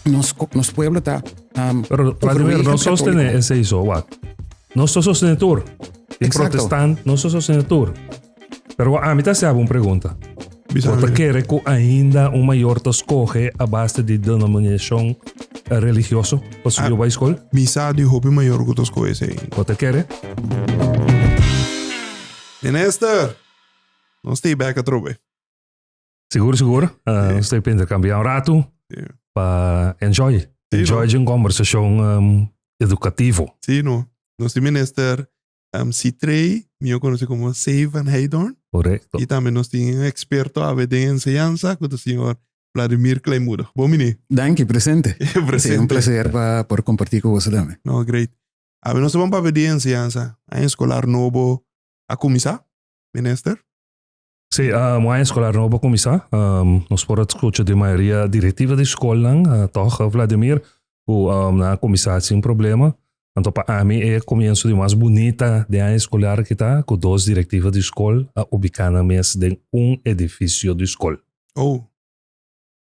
Nos, nos pueblo ta um, Pero Vladimir, no sostene esei so, wak. Nos ta sostene tur. Tin protestant, nos ta sostene tur. Pero ami ta hasi un pregunta. Bo ta kere ku ainda un mayor ta skohe a base di denominashon religioso pa su yu bai skol? Mi sa di hopi mayor ku ta skohe esei. Bo ta kere? Minister, nos ta ei bek atrobe. Sigur, sigur. Nos ta ei intercambia un ratu pa enjoy. Enjoy dje un kombersashon edukativo. Sí, no. Nos tin minister Citrey, mihó konosí komo C. van Heydoorn. Korekto. I tambe nos tin un eksperto awe den enseñansa ku ta señor Vladimir Kleinmoedig. Bon bini. Danki, presente. Presente. Sí, un placer pa por kompartí ku boso tambe. No, great. Awe nos ta ban papia di enseñansa. Aña eskolar nobo a kuminsá, minister. Sí, un aña eskolar nobo a kuminsá. Nos por a skucha di mayoria direktiva di skolnan, tòg, Vladimir, ku nan a kuminsá sin problema. Anto pa ami e komienso di mas bunita den aña eskolar aki ta ku dos direktiva di skol a ubiká nan mes den un edifisio di skol. Oh.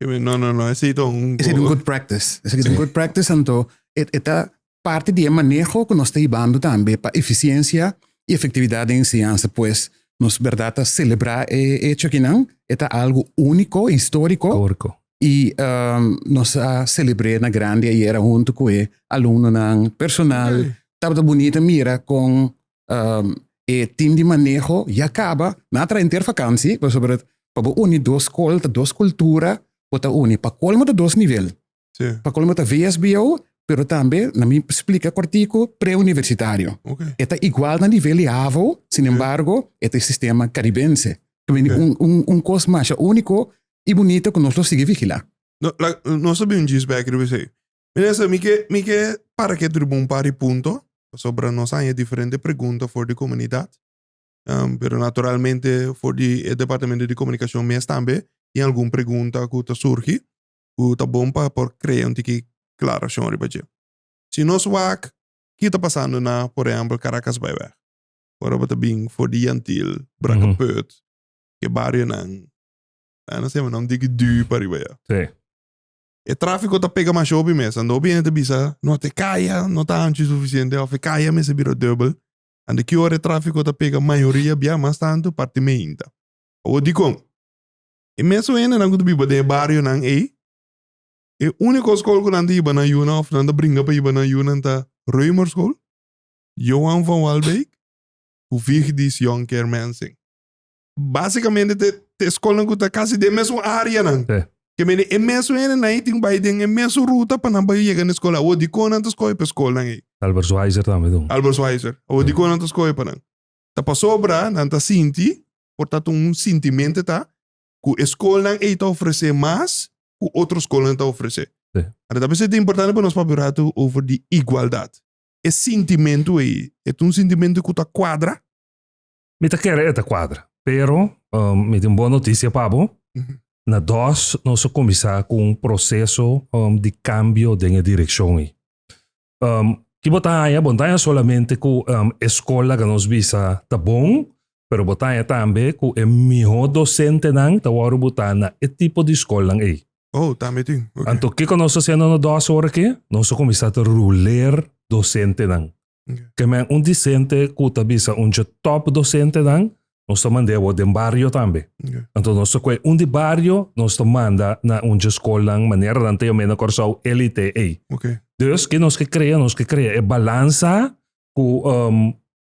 No, no, no, esei ta un. Esei ta un good practice. Esei ta un good practice, anto e ta parti di e maneho ku nos ta hibando tambe pa efisiensia i efektividat den enseñansa. Pues nos bèrdat ta selebrá e echo akinan, e ta algu úniko, históriko. Históriko. I nos a selebr'é na grandi ayera huntu ku e alumnonan, personal. Tabata bunita mira kon e tim di maneho ya kaba, nan a traha henter vakansi, pasobra pa bo uni dos skol ta dos kultura bo ta uni. Pa kolmo ta dos nivel. Pa kolmo ta VSBO, pero tambe na mi splika kòrtiku preuniversitario. E ta igual na nivel di havo, sin embargo e ta e sistema karibense. Un kos masha úniko i bunita ku nos lo sigui vigilá. No, la, nos ta bin djis bek riba esei. Minister, mi ke, mi ke para ketu riba un par di punto, pasobra nos a haña diferente pregunta for di komunidat. Um, pero naturalmente for di e departamento di komunikashon mes tambe tin algun pregunta ku ta surgi, ku ta bon pa por krea un tiki klarashon riba dje. Si nos wak ki ta pasando na, por ehèmpel, Caracasbaaiweg, ora bo ta bin for di Yantil, Brakkeput, ke barionan Ah, no sé, ma nan diki du pa riba ya. Sí. E tráfiko ta pega masha hopi mes. Ando hopi hende ta bisa, no te kaya no ta hanchu sufisiente of e kaya mester bira dubbel. Ando ki ora e tráfiko ta pega mayoria bia mas tantu parti meinta. Awor dikon? E mesun hendenan ku ta biba den e barionan ei, e úniko skol ku nan ta hiba nan yunan of nan ta bringa pa hiba nan yunan ta Römerschool, Johan van Walbeek ku Vigdis Jonker Mensing. Básicamente te, te skolnan ku ta kasi den mesun áreanan. Sí. Ke mene e mesun hendenan ei tin bai den e mesun ruta pa nan bai yega na e skol. Awor dikon nan ta skohe pa e skolnan ei? Albert Schweitzer tambe dun. Albert Schweitzer. Awor dikon nan ta skohe pa nan? Ta pasobra nan ta sinti, por ta un sintimente ta, ku e skolnan ei ta ofresé mas ku otro skolnan ta ofresé. Sí. Anto ta p'esei ta importante pa nos papia un ratu over di igualdat. E sintimentu ei, e ta un sintimentu ku ta kuadra? Mi ta kere e ta kuadra, pero mi tin un bon notisia pa bo. Na dos nos a kuminsá ku un proseso di kambio den e direkshon ei. Ki bo ta haña? Bo no ta haña solamente ku e skol laga nos bisa ta bon, pero bo ta haña tambe ku e mihó dosentenan ta wòrdu botá na e tipo di skolnan ei. Oh, tambe tin. Ok. Anto kiko nos ta hasiendo na dos ora aki? Nos a kuminsá ta ruler dosentenan. Ke men un disente ku ta bisa un dje top dosentenan, nos ta mand'é awor den bario tambe. Anto nos ta kohe un di bario, nos ta manda na un dje skolnan manera nan ta yam'é na Kòrsou elite ei. Dus ke nos ke krea? Nos ke krea e balansa ku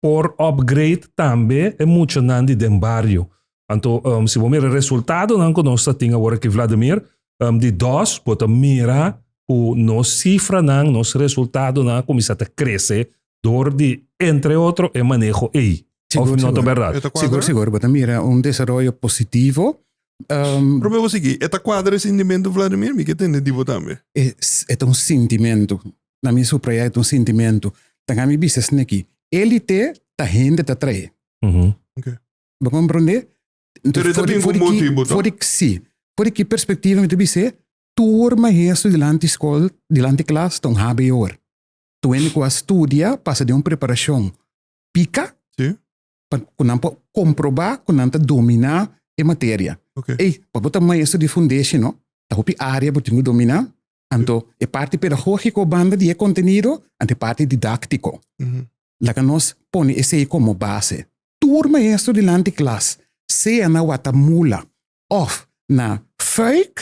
por upgrade tambe e muchanan di den bario. Anto si bo mira resultadonan ku nos ta tin awor aki Vladimir, di dos bo ta mira ku nos sifranan, nos resultadonan a kuminsá ta krese dor di entre otro e maneho ei. Òf no ta bèrdat? E ta kuadra? Sigur, sigur. Bo ta mira un desaroyo positivo. Promé bo sigui, e ta kuadra e sintimentu Vladimir? Mi ke tende di bo tambe. E ta un sintimentu. Na mi suprayá e ta un sintimentu. Ta mi bisa esaki, élite ta hende ta trae. Bo komprondé? Pero e ta bin ku motibu to? For di, si. For di ki perspektiva mi ta bis'é? Tur maestro dilanti skol, dilanti klas ta un hbo'er. Tur hende ku a studia pasa den un preparashon pika pa ku nan por komprobá ku nan ta dominá e materia. Ey, pa bo ta maestro di fundeshi no, ta hopi área bo tin ku dominá. Anto e parti pedagógiko banda di e kontenido, anto e parti didáktiko. Laga nos pone esei komo base. Tur maestro dilanti klas, sea na Watamula òf na Fuik,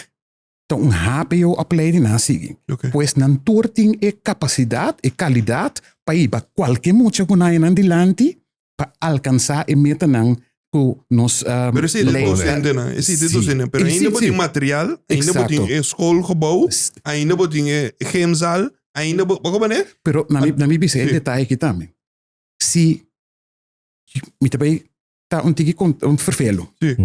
ta un HBO-opleiding nan a sigui. Pues nan tur tin e kapasidat, e kalidat pa hiba kualke mucha ku nan haña nan dilanti pa alkansá e metanan ku nos Pero esei ta dosentenan, esei ta dosentenan. Pero ainda bo tin material, ainda bo tin e schoolgebouw, ainda bo tin e gymzaal, ainda bo, bo komprende? Pero na mi, na mi bisa e detaye aki tambe. Si mi ta bai ta un tiki un vervelo. Sí,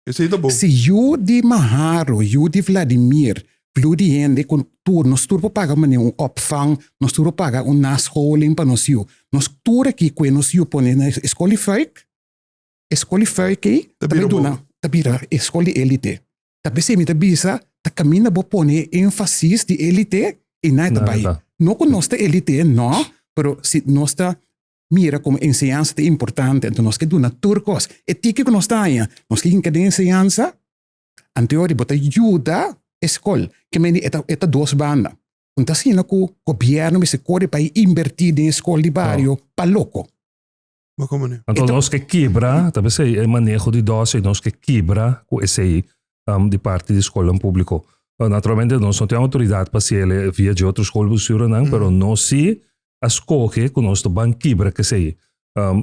esei ta bon. Si yu di Maharo, yu di Vladimir, flu di hende ku tur, nos tur por paga manera un opvang, nos tur por paga un nascholing pa nos yu. Nos tur aki ku e nos yu pone na e skol di Fuik, e skol di Fuik ei ta bai duna, ta bira e skol di elite. Ta p'esei mi ta bisa, ta kaminda bo pone e énfasis di elite i nan e ta bai. No ku nos ta elite, no, pero si nos ta mira komo enseñansa ta importante, anto nos ke duna tur kos. E tiki ku nos ta haña, nos ke hinka den enseñansa, anto bo ta yuda e skol. Ke mende e ta e ta dos banda. Un ta asina ku gobièrnu mester kore pa e inbertí den e skol di bario pa loko. Anto nos ke kibra, ta p'esei e maneho di dòs ei nos ke kibra ku esei di parti di skolnan públiko. Naturalmente nos no tin outoridat pa hasiel via dje otro skolbestuurnan, pero nos sí a skohe ku nos ta ban kibra kesei.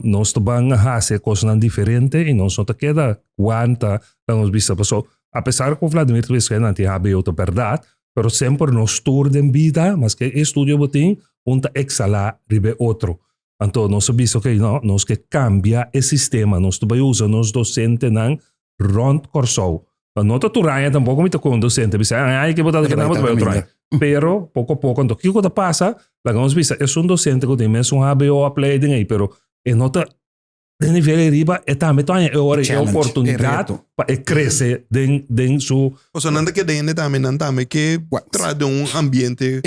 Nos ta ban hasi e kosnan diferente i nos no ta keda wanta na nos bista. Paso apesar ku Vladimir ta bisa ku nan tin hbo ta bèrdat, pero semper nos tur den bida, maske e estudio bo tin, un ta eksalá riba e otro. Anto nos a bisa oke no, nos ke kambia e sistema, nos ta bai usa nos dosentenan rònt Kòrsou. No ta tur aña tampoko mi ta ku un dosente bisa aña ke bo ta keda bo ta bai otro aña. Pero poko poko anto kiko ta pasa? Laga nos bisa esun dosente ku tin mes un hbo opleiding ei pero e no ta den nivel ei riba e tambe ta haña e ora e oportunidat pa e krese den den su. Pasobra nan ta keda hende tambe nan tambe ke traha den un ambiente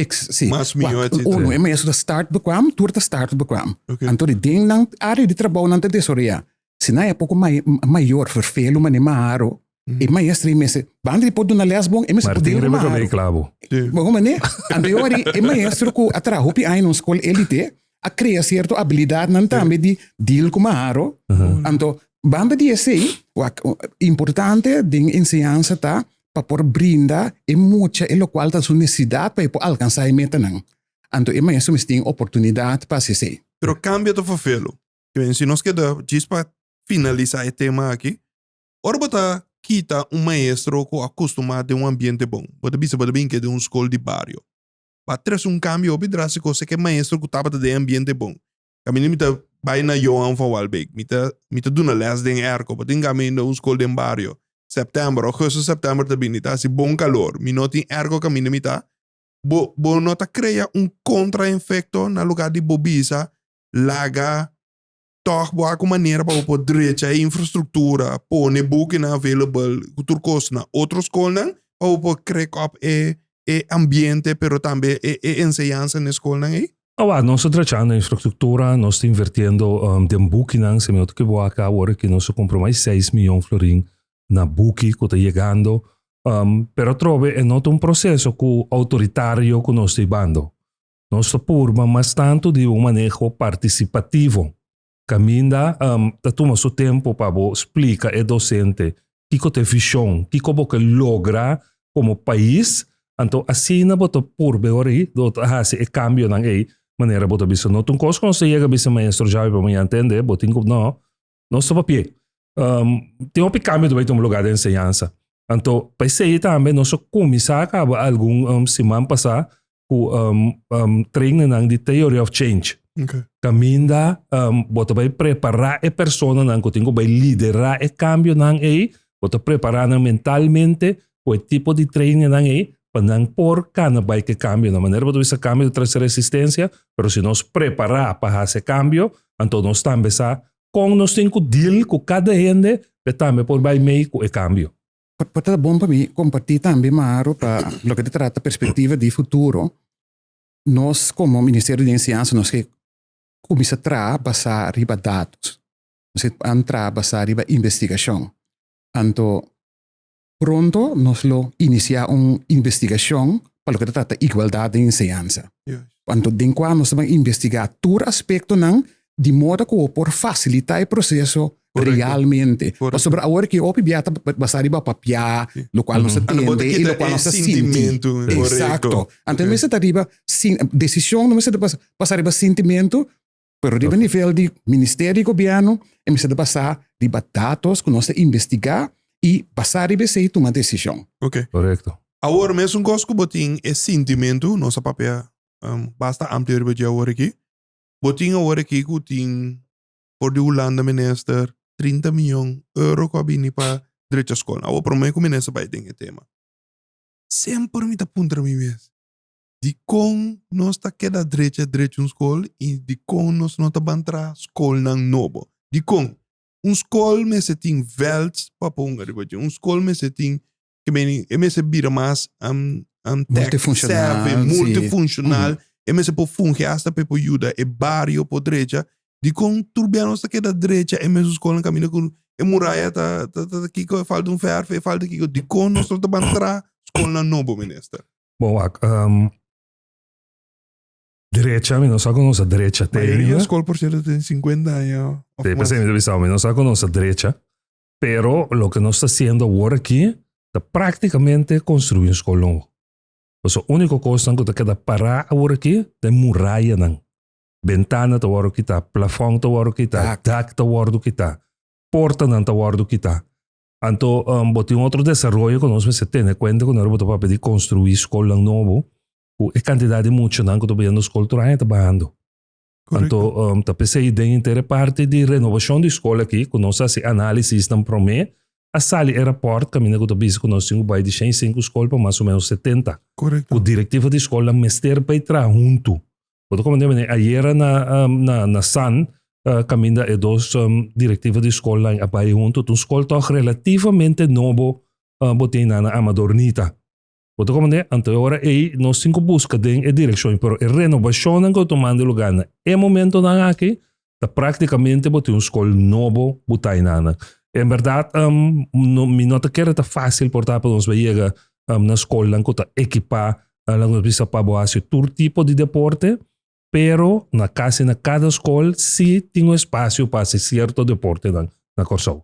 mas mihó etcetera. Uno e maestro ta start bekwam tur ta start bekwam. Anto di den nan área di trabou nan ta desaroyá. Si nan e poko mayor vervelu mane maharo, e maestro ei mester, banda di por duna les bon, e mester por deal ku maharo. Bo ku mane? Anto e ora e maestro ku a traha hopi aña na un skol elite, a krea sierto abilidatnan tambe di deal ku maharo. Anto banda di esei, wak importante den enseñansa ta pa por brinda e mucha e lokual ta su nesesidat pa e por alkansá e metanan. Anto e maestro mester tin oportunidat pa hasi esei. Pero kambia ta vervelu. Si nos keda djis pa finalisá e tema aki, ora bo ta kita un maestro ku a kustumá den un ambiente bon, bo ta bisa bo ta bin ke den un skol di bario, bo a trese un kambio hopi drástiko si ke maestro ku tabata den e ambiente bon. Kaminda mi ta bai na Johan van Walbeek, mi ta mi ta duna lès den airco, bo tin kaminda un skol den bario, sèptèmber, ògùstùs, sèptèmber ta bini, ta hasi bon kalor, mi no tin airco kaminda mi ta, bo bo no ta krea un kontra efekto na lugá di bo bisa Laga tòg bo haku manera pa bo por drecha e infrastruktura, pone bukinan available ku tur kos na otro skolnan pa bo por krek òp e e ambiente pero tambe e e enseñansa na e skolnan ei? Awa, nos ta drechando infrastruktura, nos ta invertiendo den bukinan, si mi no ta ekiboká awor aki nos a kumpra mas di seis miyon florin na buki ku ta yegando. Pero atrobe e no ta un proseso ku outoritario ku nos ta hibando. Nos ta purba mas tantu di un maneho partisipativo, kaminda ta tuma su tempu pa bo splika e dosente kiko ta e vishon, kiko bo ke logra komo pais, anto asina bo ta purba e ora ei, bo ta hasi e kambionan ei manera bo ta bisa. No ta un kos ku nos ta yega bisa maestro Javi pa mañana tende, bo tin ku, no. Nos ta papia. Tin hopi kambio ta bai tuma lugar den enseñansa. Anto pa esei tambe nos a kuminsá kaba algun siman pasá ku trainingnan di Theory of Change. Kaminda bo ta bai prepará e personanan ku tin ku bai liderá e kambionan ei, bo ta prepará nan mentalmente ku e tipo di trainingnan ei pa nan por kana bai ku e kambionan. Manera bo ta bisa kambio ta trese resistensia, pero si nos prepará pa hasi e kambio, anto nos tambe sa Kon nos tin ku deal ku kada hende pe tambe por bai mei ku e kambio. Por ta bon pa mi kompartí tambe Maro pa loke ta trata perspektiva di futuro. Nos komo Ministerio di Enseñansa nos ke kuminsá traha basá riba datos. Nos ke an traha basá riba investigashon. Anto. Pronto nos lo inisiá un investigashon pa loke ta trata igualdat den enseñansa. Anto den kua nos ta ban investigá tur aspektonan di moda ku bo por fasilitá e proseso realmente. Pasobra awor ki hopi bia ta basá riba papiá, lokual nos ta tende i lokual nos ta sinti. Eksakto. Anto e mester ta riba desishon no mester ta basá riba sintimentu, Pero riba nivel di ministerio di gobierno e mester ta basá riba datos ku nos ta investigá i basá riba esei tuma desishon. Ok. Korekto. Awor mesun kos ku bo tin e sintimentu, nos a papia basta amplio riba dje awor aki, bo tin awor aki ku tin for di Hulanda minister 30 miyon euro ku a bini pa drecha skol. Awor prome ku minister bai den e tema, semper mi ta puntra mi mes, Dikon nos ta keda drecha drecha un skol i dikon nos no ta ban traha skolnan nobo? Dikon? Un skol mester tin vèlt pa ponga riba dje. Un skol mester tin, ke meni, e mester bira mas tech savvy, multifunshonal. E mester por fungi asta pa e por yuda e bario por drecha. Dikon tur bia nos ta keda drecha e mesun skolnan kaminda ku e muraya ta kiko, e falta un fèrf, e falta kiko. Dikon nos no ta ban traha skolnan nobo, minister? Bon wak, um, drecha, mi no sa ku nos a drecha te Mayoria skol por cierto tin 50 aña of Sí, mas. p'esei mi ta bisa, mi no sa ku nos a drecha, pero loke nos ta haciendo awor aki ta prácticamente construi un skol nobo. Pasobra úniko kosnan ku ta keda pará awor aki ta e murayanan. Bentana ta wòrdu kitá, plafòn ta wòrdu kitá, Dak. dak ta wòrdu kitá, portanan ta wòrdu kitá. Anto bo tin otro desaroyo ku nos mester tene kuenta ku ora bo ta papia di konstruí skolnan nobo, ku e kantidat di muchanan ku ta bayendo skol tur aña ta bahando. Anto ta p'esei den henter e parti di renovashon di skol aki ku nos a hasi análisisnan promé, a sali e rapòrt kaminda ku ta bisa ku nos tin ku bai di 105 skol pa mas o ménos 70. Ku direktiva di skolnan mester bai traha huntu. Bo ta komprendé manera ayera na na na San kaminda e dos direktiva di skolnan a bai huntu ta un skol tòg relativamente nobo bo tin na na Amador Nita. Bo ta komprendé? Anto e ora ei nos tin ku buska den e direkshon pero e renobashonnan ku ta tumando lugá na e momentonan aki ta praktikamente bo tin un skol nobo bo ta einan. En bèrdat mi no ta kere ta fásil por ta pa nos bai yega na skolnan ku ta ekipá laga nos bisa pa bo hasi tur tipo di deporte, pero na kasi na kada skol si tin un espasio pa hasi sierto deportenan na Kòrsou.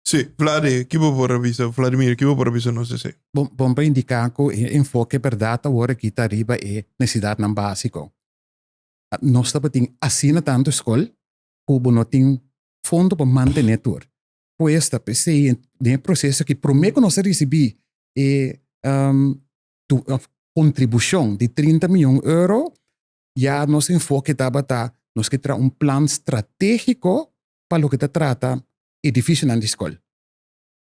Sí, Vladi, ki bo por a bisa, Vladimir, ki bo por a bisa nos esei? Bon, bon pa indiká ku e enfoke bèrdat awor aki ta riba e nesesidatnan básiko. Nos tabatin asina tantu skol ku bo no tin fondo pa mantené tur. Pues ta p'esei den e proseso aki promé ku nos a risibí e kontribushon di 30 mion euro ya nos enfoke tabata nos ke traha un plan stratégiko pa loke ta trata edifisionan di skol.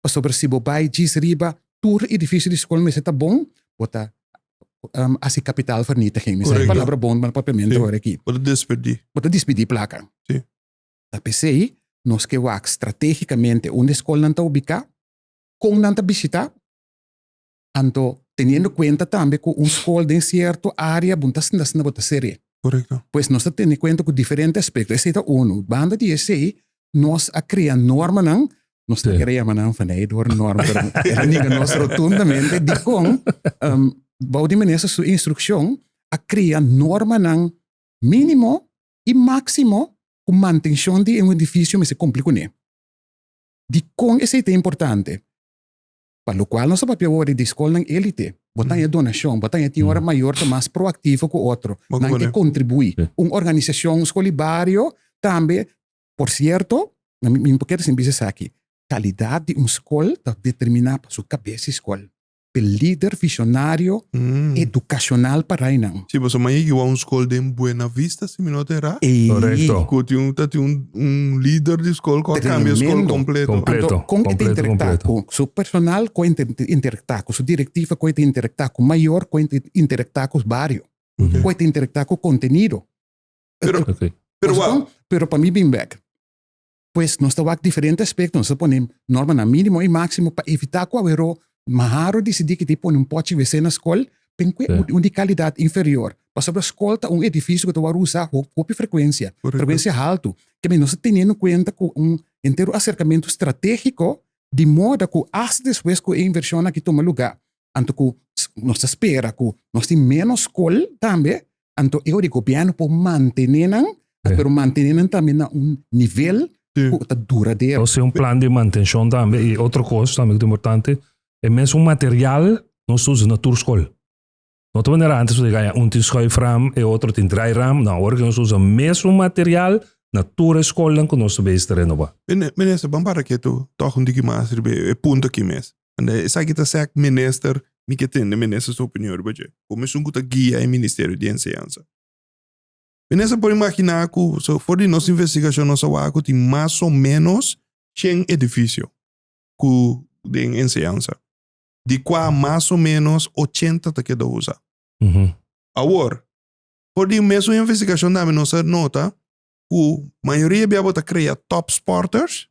Pasobra si bo bai djis riba tur edifisio di skol mester ta bon, bo ta hasi kapitaalvernietiging. Mi sa e palabra bon pa papiamentu ora aki. Bo ta desperdí. Bo ta despidí plaka. Ta p'esei nos ke wak stratégikamente unda e skolnan ta ubiká, kon nan ta bishitá, anto teniendo kuenta tambe ku un skol den sierto área bo no ta sinta asina bo ta ser'é. Pues nos ta tene kuenta ku diferente aspekto. Esei ta unu. Banda di esei nos a krea normanan, nos ta kere yama nan van hey door norma, pero el a ninga nos rotundamente dikon bou di minister su instrukshon a krea normanan mínimo i máksimo ku mantenshon di un edifisio mester kumpli kuné. Dikon esei ta importante? Pa lokual nos ta papia awor di skolnan élite, bo ta haña donashon, bo ta haña tin ora mayor ta mas proaktivo ku otro, nan ke kontribuí. Un organisashon, skol di bario tambe, por sierto, mi por kere sin bisa esaki, kalidat di un skol ta determiná pa su kabes di skol. E lider visionario edukashonal pa rainan. Sí, pasobra mi a yega un skol den Buena Vista, si mi no ta erá. Korekto. Ku tin un, ta tin un, un lider di skol ku a kambia skol kompleto. Kompleto. Anto, kon e ta interaktá ku su personal, kon e ta interaktá ku su direktiva, kon e ta interaktá ku mayor, kon e ta interaktá ku bario, kon e ta interaktá ku kontenido. Pero, pero wak. Pero pa mi bin bèk. Pues nos ta wak diferente aspecto, nos ta pone normanan minimo y maximo pa evita cu awero maharo dicidi cu ta pone un pochi wc na scol pen cu un di calidad inferior. Pasobra scol ta un edificio cu ta worde usa hopi frecuencia, frecuencia halto. Keme nos ta teniendo cuenta cu un entero acercamento strategico. Di moda ku asta despues ku e invershon aki tuma lugá, anto ku nos ta spera ku nos tin ménos skol tambe, anto e ora di gobièrnu por mantené nan, pero mantené nan tambe na un nivel ku ta duradero. Nos tin un plan di mantenshon tambe i otro kos tambe ku ta importante, e mesun material nos ta usa na tur skol. No ta manera antes ku ta gaña un tin schuifraam e otro tin draairaam, no awor nos ta usa mesun material na tur e skolnan ku nos ta bezig ta renobá. Minister, ban para ketu tòg un tiki mas riba e punto aki mes. Esaki ta sèk minister, mi ke tende minister su opinion riba dje, komo esun ku ta guia e ministerio di enseñansa. Minister por imaginá ku for di nos investigashon nos a wak ku tin mas o ménos shen edifisio ku den enseñansa. Di kua mas o ménos 80 ta keda usa. Awor, for di mesun investigashon tambe nos a nota ku mayoria bia bo ta krea top sporters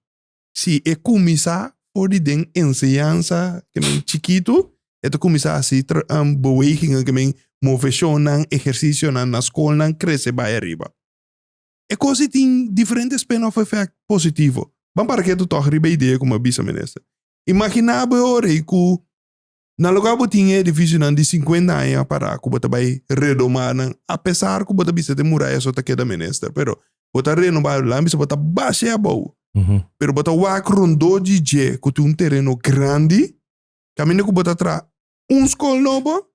si e kuminsá for di den enseñansa ke men chikitu, e ta kuminsá hasi bewegingen ke men moveshonnan, ehersisionan na skolnan krese bai ariba. E kos ei tin diferente spin-off effect positivo. Ban para ketu tòg riba e idea ku mi a bisa minister. Imaginá bo e ora ei ku na lokual bo tin e edifisionan di sinkuenta aña pará ku bo ta bai redomá nan, apesar ku bo ta bisa te muraya so ta keda minister, pero bo ta renobá, laga mi bisa bo ta basha abou, pero bo ta wak rondó di dje ku tin un tereno grandi, kaminda ku bo ta traha un skol nobo,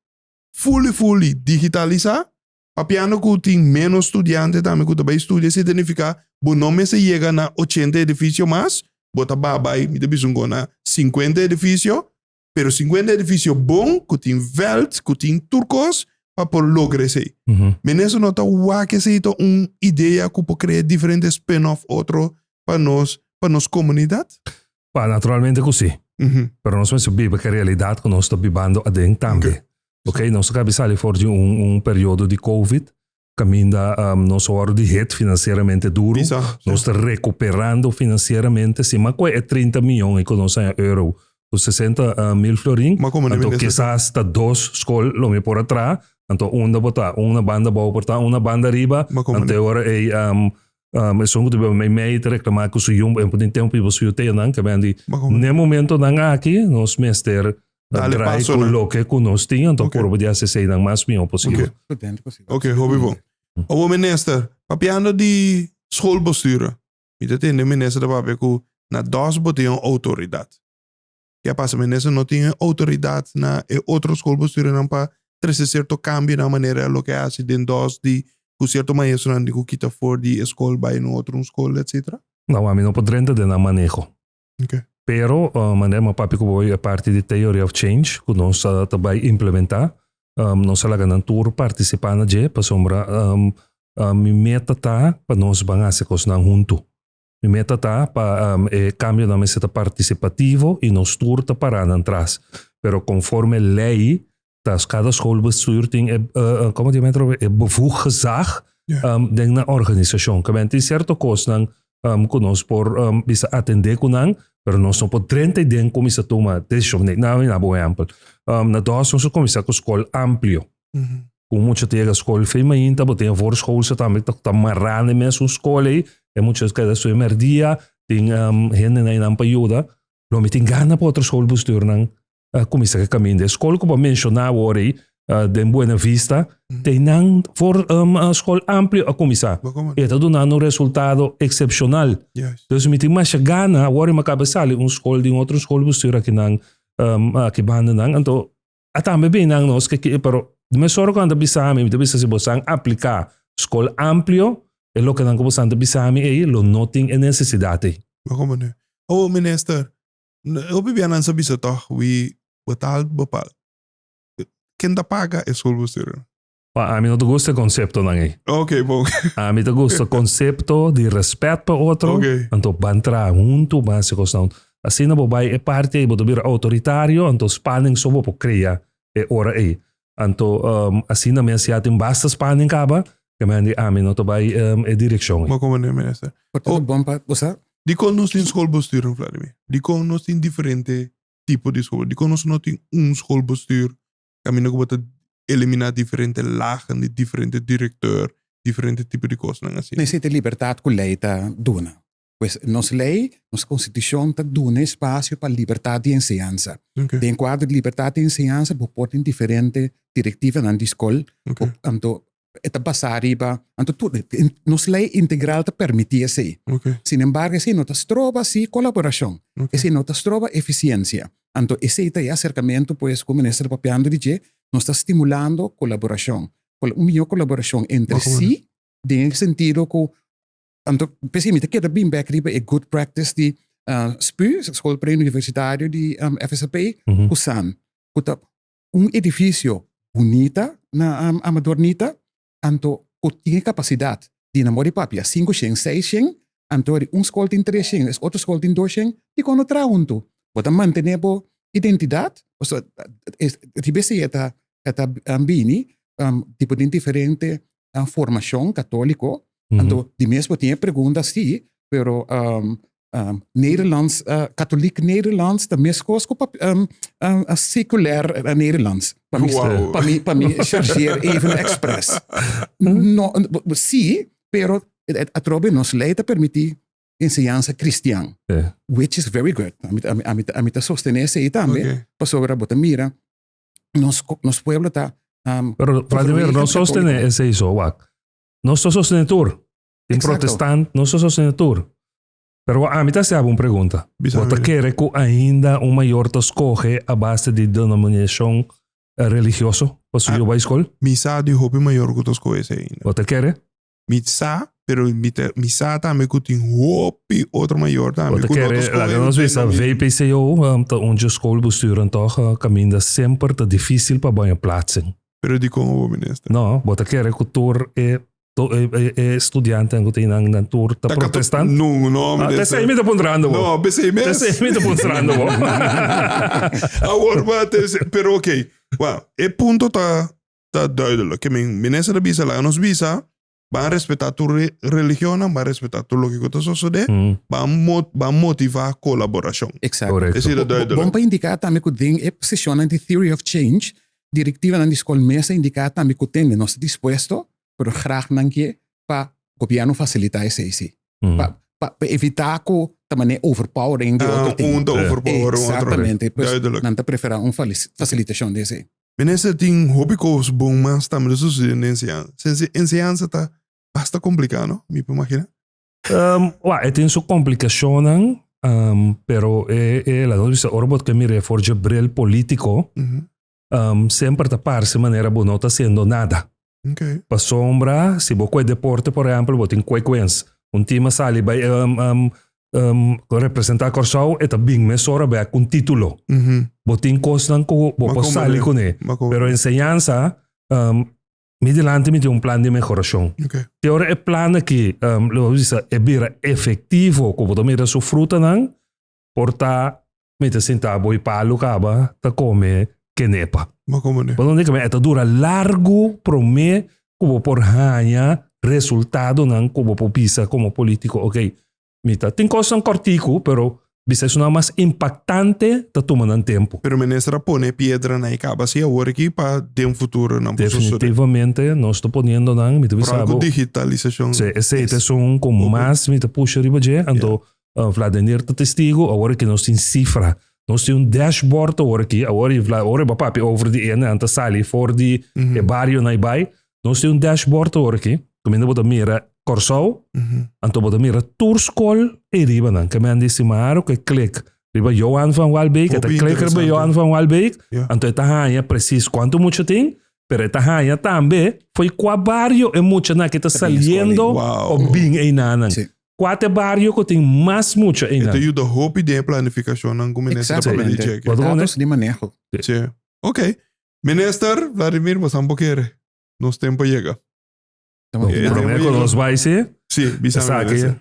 fuli fuli digitalisá, Papiando ku tin ménos studiante tambe ku ta bai studia, esei ta nifiká bo no mester yega na ochenta edifisio mas, bo ta baha bai, mi ta bisa un kon, na sinkuenta edifisio, pero sinkuenta edifisio bon, ku tin vèlt, ku tin tur kos pa por logra esei. Minister no ta wak esei ta un idea ku por krea diferente spin-off otro pa nos pa nos komunidat? Pa naturalmente ku si. Pero nos mester biba ku e realidat ku nos ta bibando aden tambe. Ok, nos a kabi sali for di un un periodo di covid kaminda nos a wòrdu di hit finansieramente duru. Nos ta rekuperando finansieramente. Si mas ku e 30 mion ei ku nos haña euro ku 60 mil florin, anto kisas ta dos skol lo mi por a traha. Anto unda bo ta? Un na banda abou por ta, un na banda ariba. Anto e ora ei esun ku ta biba meimei ta reklamá ku su yu, e por tin tempu pa su yu tenan. Ke men di, n'e momentonan aki nos mester Dale draai paso ku nan. loke ku nos tin, anto Ok. purba di hasi eseinan mas mihó posibel. Ok. Prudente posibel. Ok, hopi bon. Awor minister, papiando di schoolbesturen, mi ta tende minister ta papia ku na dos bo tin un outoridat. Ke a pasa minister no tin e outoridat na e otro schoolbesturennan pa trese sierto kambionan manera loke a hasi den dos di ku sierto maestronan di ku kita for di e skol bai na otro un skol etcetera? No, ami no por drenta den nan maneho. Ok. Pero, manera mi a papia ku bo e parti di Theory of Change ku nos ta bai implementá, nos a laga nan tur partisipá na dje pasobra mi meta ta pa nos ban hasi kosnan huntu. Mi meta ta pa e kambionan mester ta partisipativo i nos tur ta pará nan tras. Pero konforme lei ta kada schoolbestuur tin e, komo di metro, e bevoegd gezag den nan organisashon. Ke men tin sierto kosnan ku nos por bisa atendé ku nan, pero nos no por drenta ei den kuminsá tuma desishon. Nee, na mi na bo ehèmpel. Na dos nos a kuminsá ku skol amplio. Ku mucha ta yega skol fe mainta, bo tin e voorschoolse tambe ta ta mará na e mesun skol ei. E mucha keda estudia mèrdia, tin hendenan einan pa yuda. Lo mi tin gana pa otro schoolbestuurnan a kuminsá ku e kaminda. E skol ku bo a menshoná awor ei den Buena Vista, te nan for skol amplio a kuminsá. E ta dunando un resultado eksepshonal. Dus mi tin masha gana, awor mi a kaba sali un skol di un otro skolbestuur akinan, aki bandanan. Anto a tambe bin nan nos ke ke, pero mesora ku nan ta bisa mi, mi ta bisa si boso a apliká skol amplio, e loke nan ku boso ta bisa mi ei lo no tin e nesesidat ei. Awor minister, Hopi bia nan sa bisa tòg wi betaal bepaal. Ken ta paga e schoolbestuurder? Pa ami no ta gusta e konseptonan ei. Ok, bon. Ami ta gusta konsepto di rèspèt pa otro. Ok. Anto ban traha huntu, ban hasi kosnan huntu. Asina bo bai e parti ei bo ta bira outoritario, anto spanning so bo por krea e ora ei. Anto asina mes ya tin basta spanning kaba, ke men di ami no ta bai e direkshon ei. Bo komprende minister. Por ta bon pa bo sa. Dikon nos tin schoolbestuur Vladimir? Dikon nos tin diferente tipo di school? Dikon nos no tin un schoolbestuur kaminda ku bo ta eliminá diferente lagen di diferente direkteur, diferente tipo di kosnan asina? Esei ta e libertat ku lei ta duna. Pues nos lei, nos konstitushon ta duna espasio pa libertat di enseñansa. Den kuadro di libertat di enseñansa bo por tin diferente direktivanan di skol. Anto e ta basá riba, anto tur, nos lei integral ta permití esei. Sin embargo esei no ta stroba si kolaborashon, esei no ta stroba efisiensia. Anto esei ta e aserkamentu pues ku minister ta papiando di dje, nos ta stimulando kolaborashon, un mihó kolaborashon entre si den e sentido ku Anto, p'esei mi ta keda bin bek riba e good practice di SPU, School Pre-Universitario di FSP, ku san, ku ta un edifisio bunita na Amador Nita, anto ku tin e kapasidat di nan mor di papia sinku shen, seis shen, anto di un skol tin tres shen, es otro skol tin dos shen, dikon no traha huntu? Bo ta mantené bo identidat, pasobra riba esei e ta e ta bini di bo tin diferente formashon katóliko, Anto di mes bo tin e pregunta si, pero Nederlands, Katholiek Nederlands ta meskos ku secular Nederlands. Pa mi, Wow. pa mi, pa mi chargeer even expres. No, si, pero atrobe nos ley ta permiti enseñansa cristian, which is very good. Ami, ami, ami, ami ta sostene esei tambe, pasobra bo ta mira nos, nos pueblo ta Pero Vladimir, no sostene esei so, wak. Nos ta sostené tur. Tin protestant, nos ta sostené tur. Pero ami ta hasi abo un pregunta. Bo ta kere ku ainda un mayor ta skohe a base di denominashon religioso pa su yu bai skol? Mi sa di hopi mayor ku ta skohe esei ainda. Bo ta kere? Mi sa, pero mi sa tambe ku tin hopi otro mayor tambe ku no ta skohe. Laga nos bisa VPCO ta un dje schoolbesturen tòg kaminda semper ta difísil pa baña plaatsen. Pero dikon bo minister? No, bo ta kere ku tur e e studiantenan ku tin nan nan tur ta protestant? No, no, minister. Ah, t'esei mi ta puntrando bo. No, p'esei mes. T'esei mi ta puntrando bo. Awor bo pero ok. Well, e punto ta ta duidelijk. Ke men minister a bisa laga nos bisa ban respetá tur religionnan, ban respetá tur loke ku ta sosodé, ban ban motivá kolaborashon. Exacto. Correcto. Esei ta duidelijk. Bon pa indiká tambe ku den e seshonnan di Theory of Change, direktivanan di skol mes a indiká tambe ku tende nos ta dispuesto, pero graag nan ke pa gobièrnu fasilitá esei si. Pa pa evitá ku ta manera overpowering di otro tin. Un ta overpower un otro. Exactamente. Pues Duidelijk. nan ta preferá un fasilitashon di esei. Minister tin hopi kos bon mas tambe ta sucediendo den enseñansa. Sense enseñansa ta basta complica no? Mi por imagina. Wa, e tin su complicacionnan, pero e, e laga nos bisa ora bo ta mira e for dje bril politico, semper ta parse manera bo no ta haciendo nada. Pasobra si bo kue deporte por ehempel bo tin kue kuens. Un team a sali bai representa Kòrsou e ta bin mesora bek ku un titulo. Bo tin kosnan ku bo por sali kuné. Pero enseñansa mi dilanti mi tin un plan di mehorashon. Te ora e plan aki lo bo bisa e bira efektivo ku bo ta mira su frutanan por ta Mi ta sinta bo i palu kaba ta kome kenepa. Bo kome ne? Bo no e ta dura largu prome ku bo por haña resultadonan ku bo por bisa komo politiko, ok, mi ta tin kosnan kòrtiku, pero bisa esunnan mas impaktante ta tuma nan tempu. Pero minister a pone piedra na e kaba si awor aki pa den futuro nan por sosode. Definitivamente nos ta poniendo nan, mi ta bisa bo. Vooral ku digitalisashon. Si, esei ta esun ku mas mi ta pusha riba dje, anto Vladimir ta testigo, awor aki nos tin cifra. Nos tin un dashboard awor aki, awor awor e papia over di ene anta sali for di e bario na bai. Nos tin un dashboard awor aki, kaminda bo ta mira Kòrsou, anto bo ta mira tur skol ei riba nan. Ke men di Simaro ke klik riba Johan van Walbeek, e ta klik riba Johan van Walbeek, anto e ta haña precies kuantu mucha tin, pero e ta haña tambe fo'i kua bario e muchanan aki ta saliendo pa bin einanan. Kua ta e bario ku tin mas mucha E einan? ta yuda hopi den e planifikashonnan ku minister ta papia di Exactamente. cheke. Datos di maneho. Sí. Ok. Minister Vladimir, bo san bo kere. Nos tempo a yega. Estamos Eh, final. Promé ku nos bai si, Sí, bisa mi esaki minister.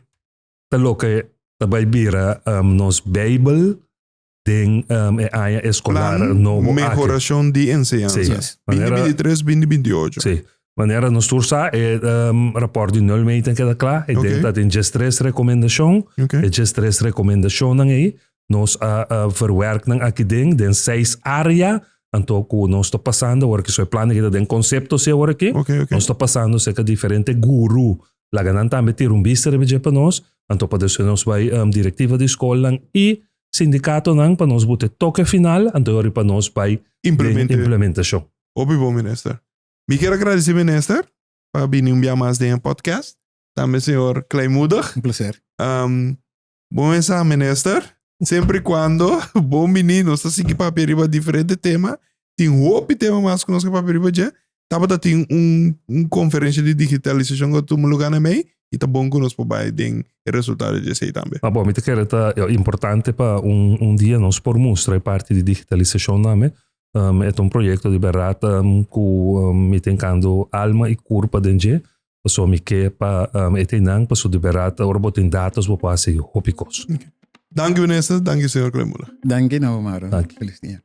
ta loke ta bai bira nos Bijbel den e aña eskolar Plan nobo aki. mehorashon di enseñansa. Sí. Yes. Manera- 2023, 2028. Sí. Manera nos tur sa, e raport di nulmeting keda kla. E den ta tin 13 rekomendashon. Okay. E 13 rekomendashonnan ei nos a verwerk nan aki den, den seis área. Anto ku nos ta pasando awor aki, so e plan aki ta den konsepto si awor aki. Okay, okay. Nos ta pasando serka diferente guru. Laga nan tambe tira un bista riba dje pa nos, anto pa despues nos bai direktiva di skolnan i sindikatonan pa nos buta e toke final, anto e ora pa nos bai den implementashon. Hopi bon minister. Mi kier a gradisi minister pa bini un bia mas den e podcast. Tambe señor Kleinmoedig. Un placer. Bon mesa minister. Semper y cuando bon bini nos ta sigui papia riba diferente tema. Tin hopi tema mas ku nos ke papia riba dje. Tabata tin un un conferencia di digitalisacion ku a tuma lugar na mei y ta bon ku nos por bai den e resultado di esei tambe. Ma bo, mi ta kere ta importante pa un un dia nos por mustra e parti di digitalisacion tambe. E ta un proyecto di berdad ku mi ta hincando alma y curpa den dje. Pasobra mi ke pa e ta einan, pasobra di berdad ora bo tin datos bo por hasi hopi kos. Danki minister, danki señor Kleinmoedig. Danki na bo Maro. Danki. Feliz dia.